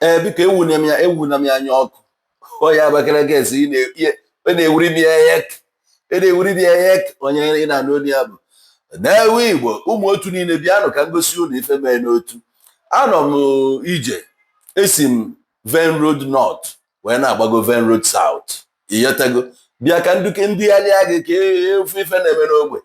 Ee, biko, ewuna m ya, ewuna m ya anya ọkụ. Onye Abakaliki esi ị na-ewuri m ya eyek, ị na-ewuri m ya eyek. Onye ị na-anụ olu ya bụ na-ewe Igbo. Ụmụ otu niile, bịanụ ka m gosi unu ife mee n'otu. Anọ m ije, esi m Venn Road North wee na-agbago Venn Road South. Iyotego, bịa ka nduke ndugharịa gị ka efu ife na-eme n'ogbe.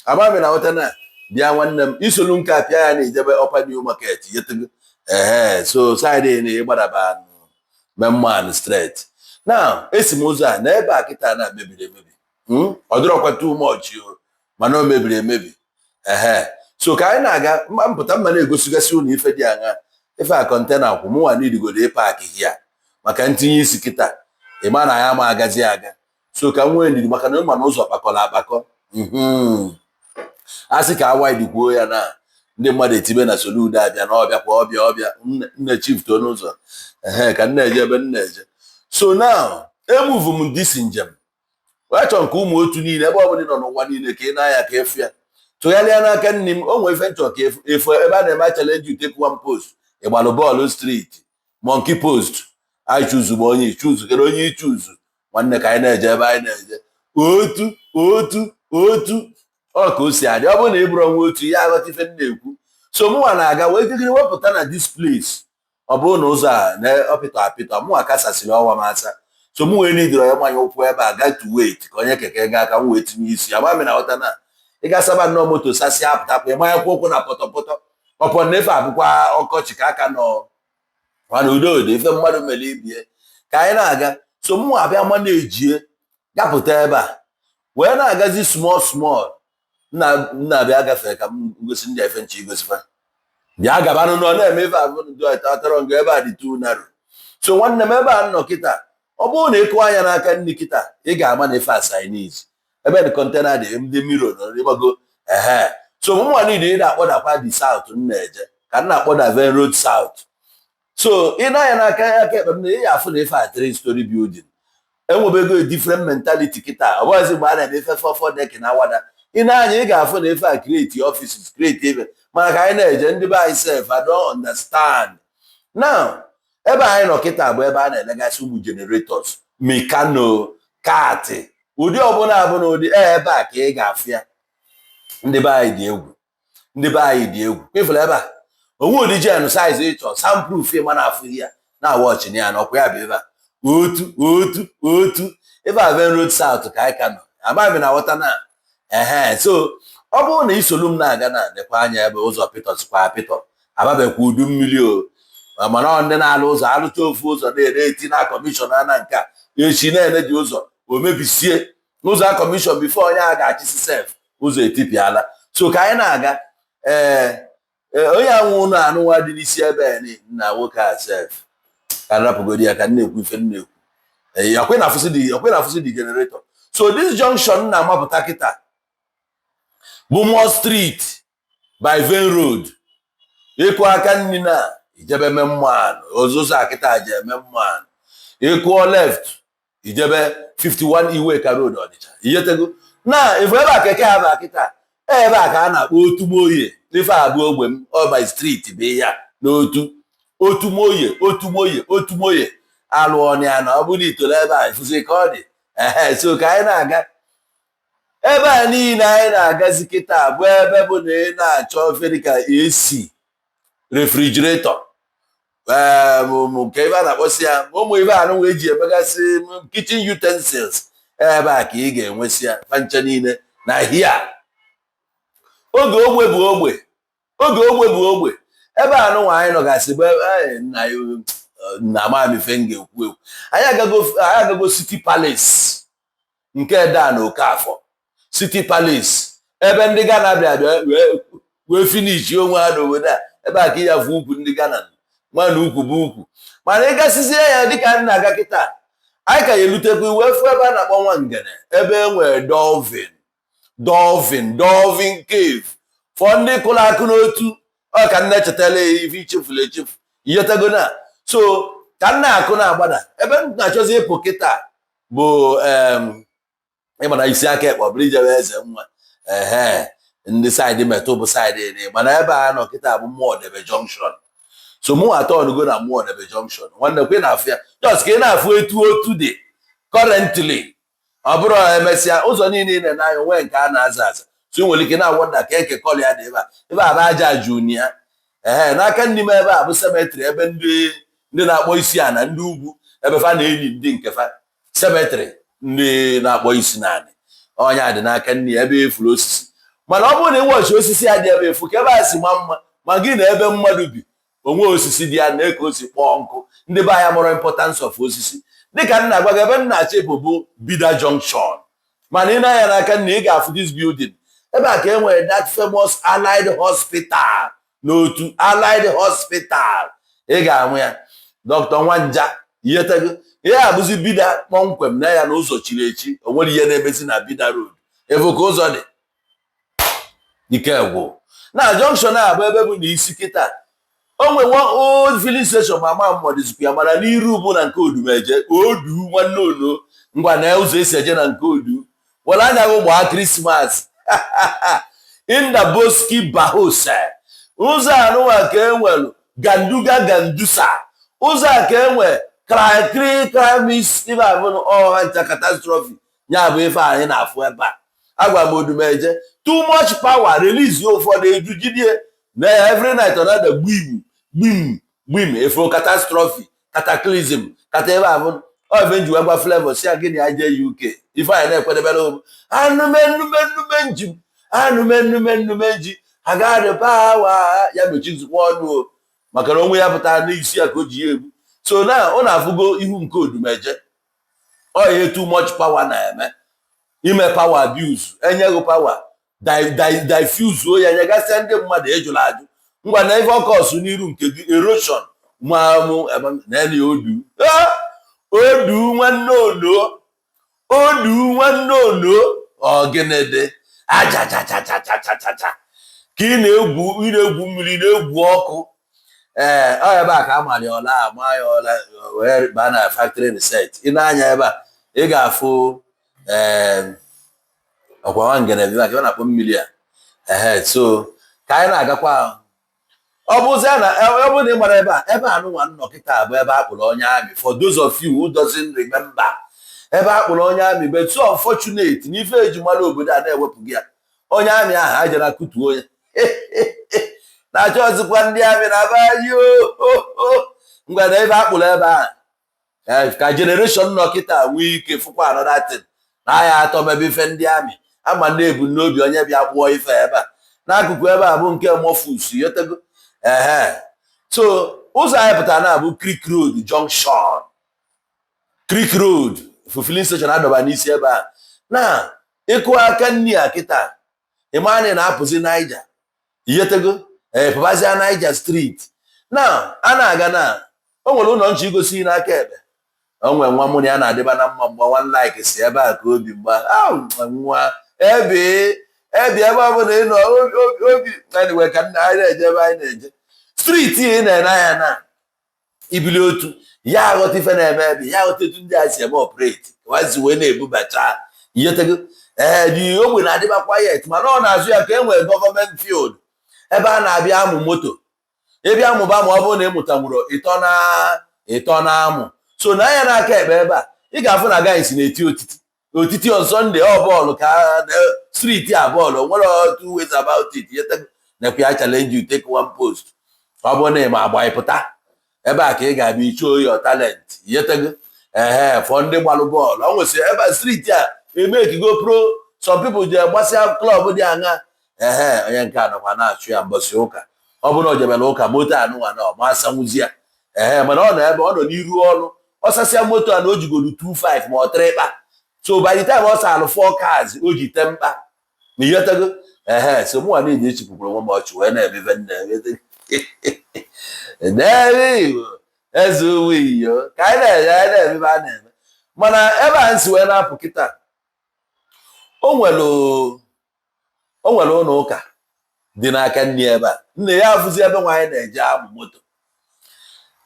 Amami na ghọta na bịa, nwanne m, isolu nke a pịa ya na ijebe Upper New Market. Iyotego, ehe, so side na ịgbadaba Main Street. Now, esi m ụzọ a na ebe a kịta na mebiri emebi. Ọ dịrọkwa too much o, mana o mebiri emebi. Ehe, so ka anyị na-aga mma mpụta mma na-egosigasị ụlọ ife dị aṅa. Ife a container kwụ mụnwa n'idigodo ịpark hia maka ntinye isi kịta. Ịma na ya ama agazi aga, so ka m nwee ndidi maka na ịma na ụzọ kpakọrọ akpakọ. A sị ka awa kwuo ya na ndị mmadụ etibe na Soludo abịa na ọbịa kwa ọbịa ọbịa nne chief too n'ụzọ. Ehe, ka m na-eje ebe m na-eje. So now, emove m disi njem wee chọọ nke ụmụ otu niile, ebe ọbụla ị nọ n'ụwa niile, ka ị na-anya ka efu ya tụgharịa n'aka nne m. O nwee ife nchọ ka efu ebe a na-eme challenge you, take one post. Ịgbalụ bọọlụ street monkey post. Anyị choose ma onye choose kedu onye ichoose. Nwanne, ka anyị na-eje ebe anyị na-eje. Otu otu otu ọ ka o si adị. Ọ bụrụ na ị bụrụ nwa otu ya, aghọta ife m na-ekwu. So mụnwa na-aga wee jegide wepụta na this place. Ọ bụrụ na ụzọ a na ọpịtọ apịtọ, mụnwa kasasịrị ọnwa m asa. So mụ wee nidoro ya manya ụkwụ ebe a ga to wait ka onye keke gaa ka m wee tinye isi. Ama m na ghọta na ị ga-asaba nnọọ moto sasịa apụtakwa, ịmanyekwa ụkwụ na pọtọpọtọ ọpọ na efe abụkwa ọkọchị ka aka nọ, mana udo dị ife mmadụ mere ibie. Ka anyị na-aga, so mụ abịa ma na-ejie gapụta ebe a wee na-agazi small small. Nna nna, bịa gafee ka m gosi ndị efe nche igosifa. Bịa gabanụ nọ na-eme ife abụ atọrọ nga ebe a dị too narrow. So nwanne m, ebe a nọ kịta, ọ bụrụ na ịkụ anya n'aka nri kịta, ị ga-ama na ife a Chinese ebe dị, container dị, ndị miro nọ ịgbago. Ehe, so mụnwa niile ị na-akpọdakwa dị south m na-eje ka m na-akpọda Venn Road South. So ị na-anya n'aka aka ekpe m na ị ga-afụ na ife a three story building enwebego different mentality kịta. Ọ bụghịzi mgbe a na-eme ife four four deck na awada. Ị na-anya, ị ga-afụ na ife a create offices, create ebe. Mana ka anyị na-eje, ndị be anyị sef, I don't understand. Now, ebe anyị nọ kịta bụ ebe a na-elegasị ụmụ generators, Mikano, kaatị, ụdị ọbụla abụ na ụdị ebe a ka ị ga-afụ ya. Ndị be anyị dị egwu, ndị be anyị dị egwu. Ịfụrụ ebe a, onwe ụdị gen size ịchọ, soundproof, ịma na afụ ya na awọchị ya na ọkwa ya bụ ebe a. Otu otu otu ebe a Venn Road South ka anyị ka nọ. Amaghị m na ghọta na. Ehe, so ọ bụrụ na isolu m na-aga na nekwa anya ebe ụzọ pịtọ sikwa apịtọ, ababekwa udu mmiri o. Mana ọ ndị na-alụ ụzọ alụcha ofu ụzọ na-ere eti na commission na nke a echi na-eneji ụzọ o mebisie ụzọ a commission before onye a ga-achịsi sef, ụzọ etipịala. So ka anyị na-aga, ee, onye anwụ ụlọ anụnwa dị n'isi ebe nna nwoke a sef, ka rapụgodi ya ka m na-ekwu ife m na-ekwu. Ọkwe na-afụsị the generator. So this junction na-amapụta kịta bụ Moore Street by Venn Road. Ịkụ aka nri na ijebe Main, ozuzo akịta ji eme mmanụ. Ịkụọ left, ijebe 51 Iweka Road, Ọnịcha. Iyetego na ifu ebe a keke ha bụ akịta, ebe a ka a na-akpọ Otumoye. Ife a bụ ogbe m, ọ by street bụ ya n'otu Otumoye, Otumoye, Otumoye alụọ ya na ọ bụrụ itolu ebe a ifuzi ka ọ dị. Ehe, so ka anyị na-aga ebe a niile anyị na-agazi kịta bụ ebe bụ na ị na-achọ ofe dịka AC, refrigerator, nke ebe a na-akpọsị ya, ụmụ ibe anụ eji emegasị kitchen utensils, ebe a ka ị ga-enwesị ya fancha niile na hia. Oge ogbe bụ ogbe, oge ogbe bụ ogbe. Ebe a nụnwa anyị nọgasị bụ ebe nna ya na amamife m ga-ekwu ekwu. Anyị agago City Palace nke Dan Okafọ, City Palace ebe ndị Ghana bịa bịa wee finish onwe ha n'obodo a. Ebe a ka ị ya fụ ukwu ndị Ghana nwana ukwu bụ ukwu. Mana ịgasịzie ya dịka m na-aga kịta, anyị ka ya elutekwa wee fụ ebe a na-akpọ Nwangene, ebe e nwere dolphin, dolphin, dolphin cave fọ ndị kụrụ akụ n'otu. Ọ ka nne chetala ya ife ichefuru echefu. Iyetego na so ka m na-akụ na-agbada ebe m na-achọzi ịpụ kịta bụ ịmana isi aka ekpe ọ bụrụ ijebe eze nwa. Ehe, ndị side metụ bụ side ni, mana ebe a nọ kịta bụ Mmụọdebe junction. So mụ atọ ọnụgo na Mụọdebe Junction. Nwanne, kwe na-afụ ya, just ka ị na-afụ etu otu dị currently. Ọ bụrụ emesịa, ụzọ niile ị na-ene anya nwee nke a na-aza aza. So ị nwere ike na-awọnda ka eke kọlụ ya dị ebe a. Ebe a bụ aja junia. Ee, n'aka ndị m, ebe a bụ cemetery, ebe ndị na-akpọ isi ana, ndị ugwu, ebe fa na-enyi ndị nke fa. Cemetery ndị na-akpọ isi naanị ọnya dị n'aka nne ya, ebe efuru osisi. Mana ọ bụrụ na ịwọchi osisi ya dị ebe efu, ka ebe a si ma mma ma gị na ebe mmadụ bi onwe, osisi dị ya na ka o si kpọọ nkụ. Ndị be anyị mụrụ importance of osisi. Dịka nna gwa gị, ebe nna achịpụ bụ Bida Junction. Mana ị na-anya n'aka nna, ị ga-afụ this building ebe a ka e nwere that famous Allied Hospital. N'otu Allied Hospital ị ga-ahụ ya, Dr. Nwanja ihetego. Ihe a bụzi Bida kpọmkwem na ya na ụzọ chiri echi. O nwere ihe na-emezi na Bida Road efu ka ụzọ dị ike gwụ na junction a bụ ebe bụ na isi kịta. O nwe old filling station, ma ama mmọdịzikwa ya. Mana n'iru bụ na nke Odumeje, odu nwanne ono. Ngwa, na ụzọ esi eje na nke odu were anya gị gbaa Christmas Indaboski Bahose. Ụzọ anụnwa ka e nwere Ganduga Gandusa, ụzọ a ka e nwere krakri kramis. Ife abụrụ ọha ncha catastrophe ya bụ ife anyị na-afụ ebe a. Agwa m Odumeje, too much power release ụfọdụ eju jidie na every night ọ na-ada gbim gbim gbim. Efo catastrophe, cataclysm kata ebe a bụ ọ ebe nji wee gwa Flavour si ya gịnị ya jee UK. Ife anyị na-ekwedebere ụmụ anụme nnume nnume nji anụme nnume nnume nji agadị pawa ya mechizikwa ọnụ o, maka na onwe ya pụtara n'isi ya ka o ji ya egbu. So na ọ na-afụgo ihu nke Odumeje. Ọ ihe too much power na-eme, ime power abuse. Enyeghị power diffuse ya, nyegasịa ndị mmadụ ejụrụ ajụ. Ngwa, na ife ọkọsụ n'iru nke gị, erosion mamụ na odu odu nwanne ono, odu nwanne ono. Ọgịnịdị ajajajajajajaja ka ị na-egwu, ị na-egwu mmiri, na-egwu ọkụ. Ee, ọ ebe a ka a mara ya ọla, ama ya ọla wee baa na factory reset. Ị na-anya ebe a, ị ga-afụ ee ọkwa nwa ngene ebe a ka ọ na-akpọ mmiri a. Ehe, so ka anyị na-agakwa, ọ bụzie na ọ bụrụ na ị mara ebe a, ebe a nụnwa nnọ kịta bụ ebe a kpụrụ onye amị. For those of you who doesn't remember ebe a kpụrụ onye amị, but so unfortunate na ife eji mara obodo a na-ewepụghị ya. Onye amị ahụ ajara kutuo ya na-achọ ọzụkwa ndị amị na be anyị. Ngwa, na ebe a kpụrụ ebe a ka generation nọ kịta nwee ike fụkwa another thing na aya atọ mebe ife ndị amị ama ndị ebumnobi onye bịa kpụọ ife ebe a n'akụkụ ebe a bụ nke Mofus yotego. Ehe, so ụzọ anyị pụtara na bụ Creek Road Junction. Creek Road filling station adọba n'isi ebe a na ịkụ aka nni a kịta. Ịma na-apụzi Niger iyetego, ee, pụbazia Niger Street na a na-aga na o nwere ụlọ nche igosi n'aka ekpe. O nwere nwa mụ na ya na-adịba na mma mgba one like si ebe a ka obi mgba nwa ebe ebe ebe ọ bụla ị nọ obi. Anyway, ka anyị na-eje ebe anyị na-eje. Street ị na-ene anya na ibili otu ya aghọta ife na-eme ebe ya, aghọta etu ndị a si eme operate wazi wee na-ebubacha iyetego. Ee, dị ogbe na-adịba quiet, mana ọ na-azụ ya ka e nwere government field ebe a na-abịa amụ moto. Ịbịa amụba, ma ọ bụrụ na ị mụtanwuru ịtọ na ịtọ na amụ. So na anya n'aka ekpe ebe a, ị ga-afụ na guys na-eti otiti otiti on Sunday. Ọ bọọlụ ka street a bọọlụ nwere two ways about it. Yetego nekwa ya, challenge you, take one post. Ọ bụrụ na ị ma agba ịpụta ebe a ka ị ga-abịa ichuo your talent. Yetego. Ehe, fọ ndị gbalụ bọọlụ ọ nwesịrị ebe a street a emekigo pro. Some people ji gbasịa club dị aṅa. Ehe, onye nke a nọkwa na-achụ ya mbọsị ụka. Ọ bụrụ na o jebere ụka, moto anụnwa na ọ ma asanwuzi ya. Ehe, mana ọ nọ ebe ọ nọ n'iru ọrụ, ọ sasịa moto a na o jigodu 25 ma ọ tịrịkpa. So by the time ọ salụ 4 cars, o ji te mkpa na ihetego. Ehe, so mụnwa na-eji echipụkwuru onwe m ọchị wee na-emebe nne n'ebe Igbo eze uwe iyo ka anyị na-eje, anyị na-emebe a na-eme. Mana ebe a nsi wee na-apụ kịta, o nwere ụlọ ụka dị n'aka nne ebe a. Nne ya afụzi ebe nwaanyị na-eje amụ moto.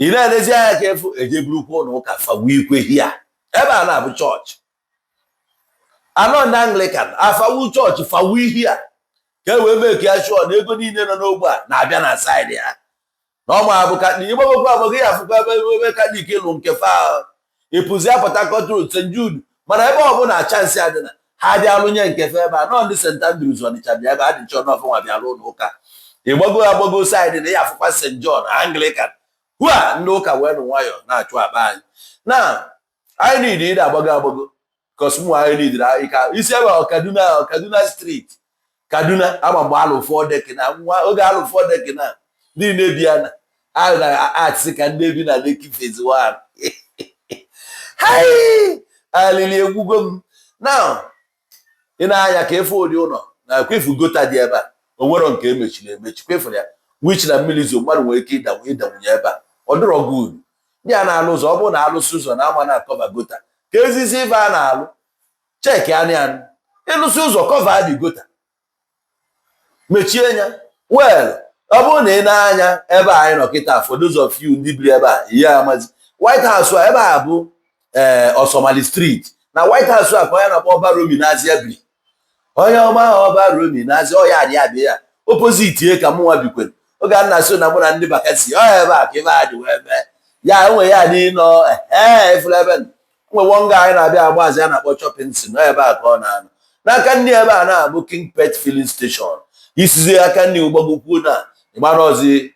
Ị na-elezi anya ka efu eje burukwa ụlọ ụka fawu ikwe hia ebe a na-abụ chọọchị anọ ndị Anglican afawu chọọchị fawu ihe a ka e wee mee ka ya chụọ na ego niile nọ n'ogbe a na-abịa na side ya. Na ọma abụ Catholic. Ịgbagokwa agbagọ ya, afụkwa ebe Catholic lụ nke fa. Ịpụzi ya Port Harcourt Road, St Jude, mana ebe ọbụla chance adịna ha bịa lụnye nke fa ebe a nọ. Ndị St Andrews Ọnịcha bịa ebe a dị nchọ n'ọfụnwa bịa lụ ụlọ ụka. Ịgbago agbago side na ya, afụkwa St John Anglican hua. Ndị ụka wee nụ nwayọ na-achụ akpa anyị na anyị need ịda agbago agbago kọsmụ. Anyị need anyị ka isi ebe ọ Kaduna, Kaduna Street, Kaduna ama mgbe alụ fọdek na nwa oge alụ fọdek na ndị na-ebi ya na a na-atị ka ndị bi na Lekki Phase 1. Hai, alili egwugo m. Now ị na-anya ka efe ụdị ụlọ na kwefu gutter dị ebe a, o nwero nke emechiri emechi, kwefuru ya, which na mmiri zo, mmadụ nwere ike ịdanwunye ebe a. Ọ dịrọ good. Ndị a na-alụ ụzọ, ọ bụrụ na alụsị ụzọ na ama na-acover gutter ka ezizi ife a na-alụ, check anya ịlụsị ụzọ, cover dị gutter, mechie ya well. Ọ bụrụ na ị na-anya ebe a anyị nọ kịta, for those of you ndị biri ebe a, ihe amazi White House a, ebe a bụ ee Osomali Street na White House a ka onye na-akpọ Ọba Romi n'Azịa biri, onye ọma Ọba Romi n'Azịa ọya adị abịa ya opposite ye ka mụnwa bikwere oge a na-asị na mụ na ndị Bakassi ọ ebe a ka ebe a dị wee mee ya enwe ya dị nọ. Ee, efuru ebe nwe wonga anyị na-abịa agbazi a na-akpọ Choppingson nọ ebe a ka ọ na-anọ n'aka ndị ebe a na-abụ King Pet Filling Station. Isizi aka ndị ụgbagokwuo na ịgbara ọzi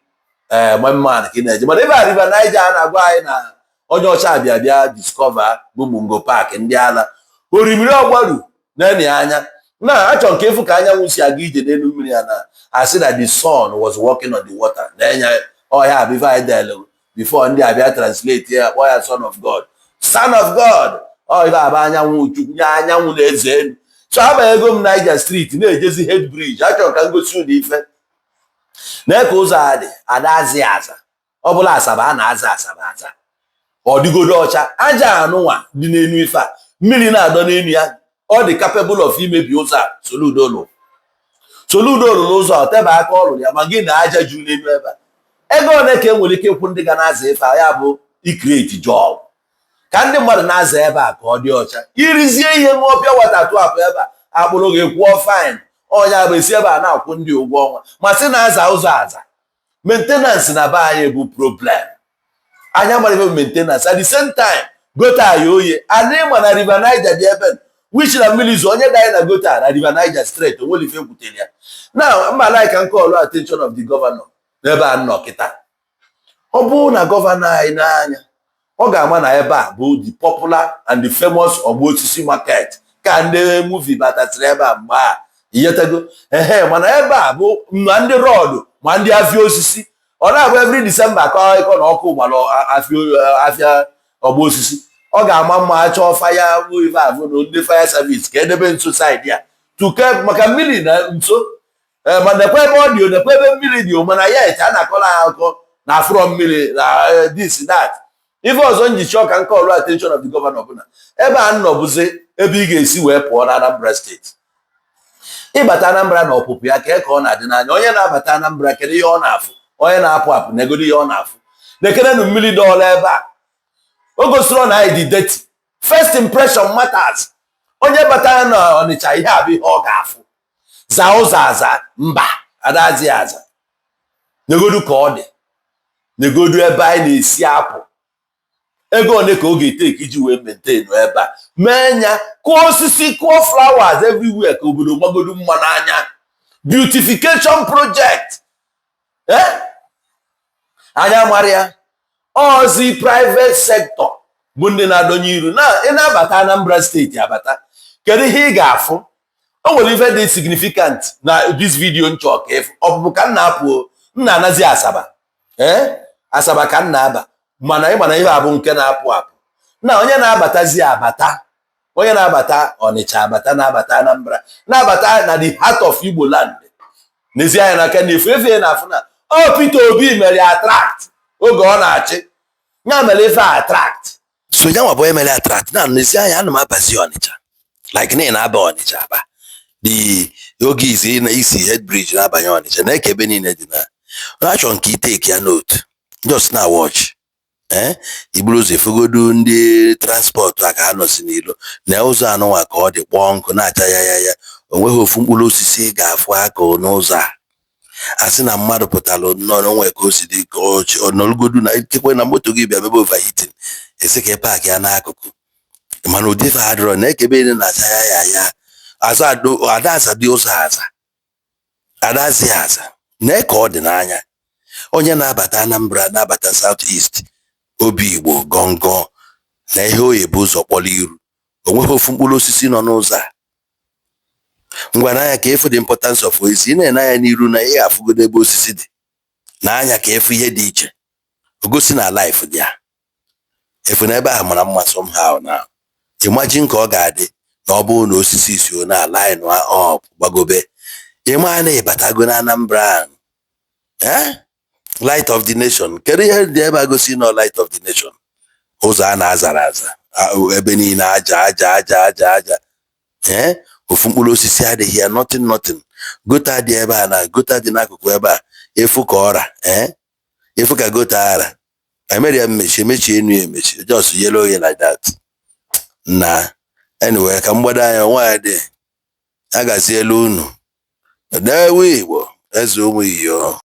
ee man ka ị na-eje, mana ebe a River Niger a na-agwa anyị na onye ọcha abịa bịa discover bụ Mungo Park. Ndị ala orimiri ọgbaru na-enye anya na achọ nke ịfụ ka anyanwụ si aga ije n'elu mmiri ya na asị na the sun was walking on the water na-enye ọhịa bụ ife anyị delu before ndị abịa translate ya, kpọọ ya son of God, son of God. Ọ ife aba anyanwụ chukwu nye anyanwụ na-eze elu. So abanyego m Niger Street na-ejezi Head Bridge. Achọrọ ka m gosi unu ife na ka ụzọ a dị adazi aza. Ọ bụla Asaba a na-aza Asaba aza, ọ dịgodo ọcha. Aja anụnwa dị n'elu ife a mmiri na-adọ n'elu ya, ọ dị capable of imebi ụzọ a. Soludo lụ, Soludo lụrụ ụzọ a, tebe aka ọ lụrụ ya, ma gị na aja juru n'elu ebe a. Ego ole ka e nwere ike ịkwụ ndị ga na-aza ife a? Ya bụ icreate job ka ndị mmadụ na-aza ebe a ka ọ dị ọcha. Irizie ihe ṅụọ pure water tụ apụ ebe a, akpụrụ gị, kwụọ fine. Ọnya bụ esi ebe a na-akwụ ndị ụgwọ ọnwa ma sị na-aza ụzọ aza. Maintenance na be anyị bụ problem. Anya mara ebe maintenance. At the same time, gutter ya oye anyị ma na River Niger dị ebe which na mmiri zo, onye danye na gutter na River Niger straight, onwere ife ekwutere ya. Now mma like ka call attention of the governor n'ebe a nọ kịta. Ọ bụrụ na governor anyị n'anya, ọ ga-ama na ebe a bụ the popular and the famous ọgba osisi market ka ndị movie batasịrị ebe a mgbe a iyetego ehe. Mana ebe a bụ ma ndị rọdụ ma ndị afịa osisi, ọ na-abụ every December ka ịkọ na ọkụ gbara afịa ọgba osisi. Ọ ga-ama mma chọọ fire ife avụ na ndị fire service ka edebe nso side ya tuke maka mmiri na nso. Ee, ma nekwa ebe ọ dị o, nekwa ebe mmiri dị o, mana yet a na-akọrọ ha akọ na afụrọ mmiri na this that. Ife ọzọ njichi ọka nke ọrụ attention of the governor bụ na ebe a nọ bụzi ebe ị ga-esi wee pụọ na Anambra Steeti ịbata Anambra na ọpụpụ ya kee ka ọ na-adị n'anya. Onye na-abata Anambra, kedu ihe ọ na-afụ? Onye na-apụ apụ, negodo ihe ọ na-afụ. Nekerenụ mmiri dọọla ebe a. O gosiri na anyị dị dirty. First impression matters. Onye batara na Ọnịcha, ihe a bụ ihe ọ ga-afụ. Zaa ụzọ aza, mba, adazi aza. Negodu ka ọ dị, negodu ebe anyị na-esi apụ. Ego one ka ọ ga-eteki iji wee maintain ebe a, mee nya, kụọ osisi, kụọ flowers everywhere ka obodo gbagodu mma n'anya? Beautification project, eh, anya mara ya. Ozi private sector bụ ndị na-adọnye iru na ị na-abata Anambra Steeti abata, kedu ihe ị ga-afụ? O nwere ife dị significant na this video nchọ ka ịfụ. Ọpụpụ ka m na-apụ, m na-anazi Asaba. Ee, Asaba ka m na-aba, mana ị mana ihe abụ nke na-apụ apụ na onye na-abatazi abata, onye na-abata Ọnịcha abata, na-abata Anambra, na-abata na the heart of Igbo land. N'ezie anya n'aka na efu efe na-afụ na ọ Peter Obi mere attract oge ọ na-achị ya, mere ife attract. So ya nwa bụ onye mere attract na n'ezi anya ana m abazi Ọnịcha like na ị na-aba Ọnịcha aba the oge izi na isi Head Bridge na-abanye Ọnịcha na eke ebe niile dị na achọ nke itake ya note, just na watch. Ee, iburu ụzọ efugodu ndị transport a ka ha nọsi n'ilo na ụzọ anụnwa ka ọ dị kpọọ nkụ na-acha ya ya ya. O nweghị ofu mkpụrụ osisi ị ga-afụ akụ n'ụzọ a. Asị na mmadụ pụtara nnọọ n'onwe ka o si dị ka ọ nọrọgodu na ikekwe na moto gị bịa mebe overheating, esi ka ị park ya n'akụkụ, mana ụdị ife adịrọ na ekebe niile na-acha ya ya ya aza ada aza dị ụzọ aza adazi aza nee ka ọ dị n'anya. Onye na-abata Anambra, na-abata South East, obi Igbo gọngọ na ihe oyibo ụzọ kpọrọ iru, onweghị ofu mkpụrụ osisi nọ n'ụzọ a. Ngwa, n'anya ka ịfụ the importance of osisi. Ị na-ene anya n'iru na ihe afụgodo ebe osisi dị n'anya ka ịfụ ihe dị iche, ogosi na life dị ya efu na ebe ahụ mara mma somehow. Na imagine ka ọ ga-adị na ọ bụrụ na osisi si na line up gbagobe, ịma na ịbatago na Anambra, eh, light of the nation. Kedu ihe dị ebe a gosi nọ light of the nation? Ụzọ a na-azara aza, ebe niile aja aja aja aja aja, ee, ofu mkpụrụ osisi adịghị ya, nothing, nothing. Gutter dị ebe a na gutter dị n'akụkụ ebe a, efu ka ọra, ee, efu ka gutter ara emere ya mmechi emechi enu ya emechi, just yellow oghe like that. Na anyway, ka mgbado anya nwaanyị dị agazielu unu n'ewe Igbo eze ụmụ iyo.